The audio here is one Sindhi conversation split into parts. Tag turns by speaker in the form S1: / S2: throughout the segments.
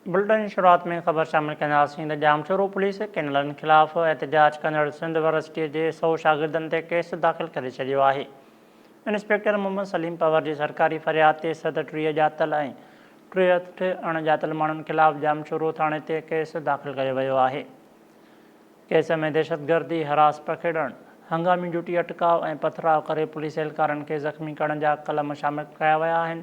S1: بلٽن جي شروعات ۾ خبر شامل ڪنداسين ته ڄامشورو پوليس ڪينالن خلاف احتجاج ڪندڙ سنڌ ورسٽي جي سئو شاگردن تي ڪيس داخل ڪري ڇڏيو آهي. انسپيڪٽر محمد سليم پنهور جي سرڪاري فرياد تي 37 ڄاتل ۽ 63 اڻ ڄاتل ماڻهن خلاف ڄامشورو ٿاڻي تي ڪيس داخل ڪيو ويو آهي. ڪيس ۾ دهشتگردي، هراس پکيڙڻ، هنگامي ڊيوٽي اٽڪاء ۽ پٿراء ڪري پوليس اهلڪارن کي زخمي ڪرڻ جا قلم شامل ڪيا ويا آهن.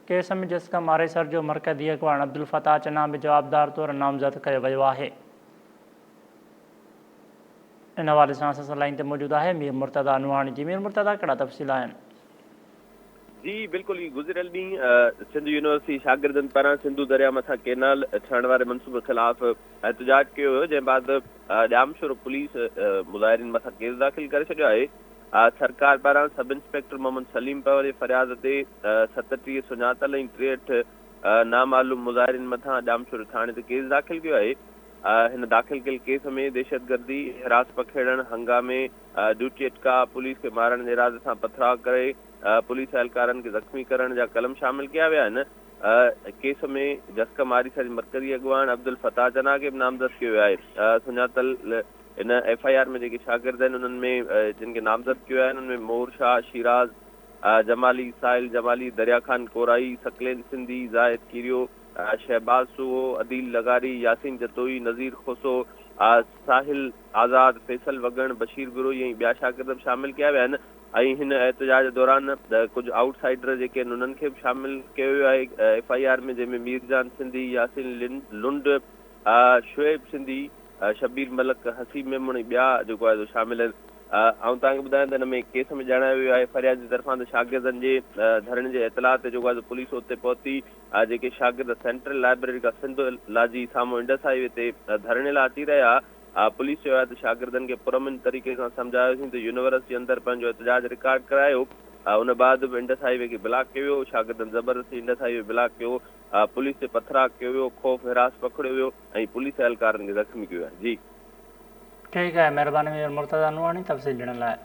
S1: ڪيس ۾ جسقم آريسر جو مرڪزي اڳواڻ عبدالفتاح چنا به جوابدار طور نامزد ڪيو ويو آهي. ان حوالي سان اسان سان لائين تي موجود آهي مير مرتضيٰ نوحاڻي جي مير مرتضيٰ ڪهڙا تفصيل آهن؟
S2: جي بلڪل هي گذريل ڏينهن سنڌ يونيورسٽي شاگردن پاران سنڌو درياء مٿان ڪينال ٺهڻ واري منصوبي خلاف احتجاج ڪيو ويو جنهن بعد ڄامشورو پوليس مظاهرين مٿان ڪيس داخل ڪري ڇڏيو آهي سرڪار پاران سب انسپيڪٽر محمد سليم پنهور جي فرياد تي 37 سڃاتل ۽ 63 نامعلوم مظاهرين مٿان ڄامشوري ٿاڻي تي ڪيس داخل ڪيو آهي. هن داخل ڪيل ڪيس ۾ دهشتگردي، هراس پکيڙڻ، هنگامي، ڊيوٽي اٽڪاء، پوليس کي مارڻ جي ارادي سان پٿراء ڪري پوليس اهلڪارن کي زخمي ڪرڻ جا قلم شامل ڪيا ويا آهن. ڪيس ۾ جسقم آريسر جي مرڪزي اڳواڻ عبدالفتاح چنا کي به نامزد ڪيو ويو آهي. سڃاتل هن ايف I R ۾ جيڪي شاگرد آهن انهن ۾ جن کي نامزد ڪيو ويو آهي انهن ۾ مور شاهه، شيراز جمالي، ساحل جمالي، دريا خان ڪورائي، ثقلين سنڌي، زاهد ڪيريو، شهباز سوهو، عديل لغاري، ياسين جتوئي، نذير کوسو، ساحل آزاد، فيصل وڳڻ، بشير بروهي ۽ ٻيا شاگرد به شامل ڪيا ويا آهن ۽ هن احتجاج دوران ڪجهه آئوٽ سائيڊر جيڪي آهن انهن کي به شامل ڪيو ويو آهي ايف I R ۾ جنهن ۾ مير جان سنڌي، ياسين لنڊ، شعيب سنڌي، شبير ملڪ، حسيب ميمڻ ۽ ٻيا جيڪو آهي سو شامل آهن. آئون توهان کي ٻڌايان ته هن ۾ ڪيس ۾ ڄاڻايو ويو آهي فريادي طرفان ته شاگردن جي ڌرڻي جي اطلاع تي جيڪو آهي سو پوليس اتي پهتي جيڪي شاگرد سينٽرل لائبريري کان سنڌ لاجي سامهون انڊس هائي وي تي ڌرڻي لاء اچي رهيا ها. پوليس چيو آهي ته شاگردن کي پرامن طريقي سان سمجهايوسين ته يونيورسٽي اندر پنهنجو احتجاج رڪارڊ ڪرايو ان بعد به انڊس هائي وي کي بلاڪ ڪيو ويو شاگردن زبردستي انڊس هائي وي بلاڪ ڪيو پوليس تي پٿراء ڪيو ويو خوف هراس پکڙيو ويو. ۽ پوليس اهلڪارن کي زخمي ڪيو آهي. جي.
S1: ٺيڪ آهي مهرباني مير مرتضيٰ نوحاڻي تفصيل ڏيڻ لاء.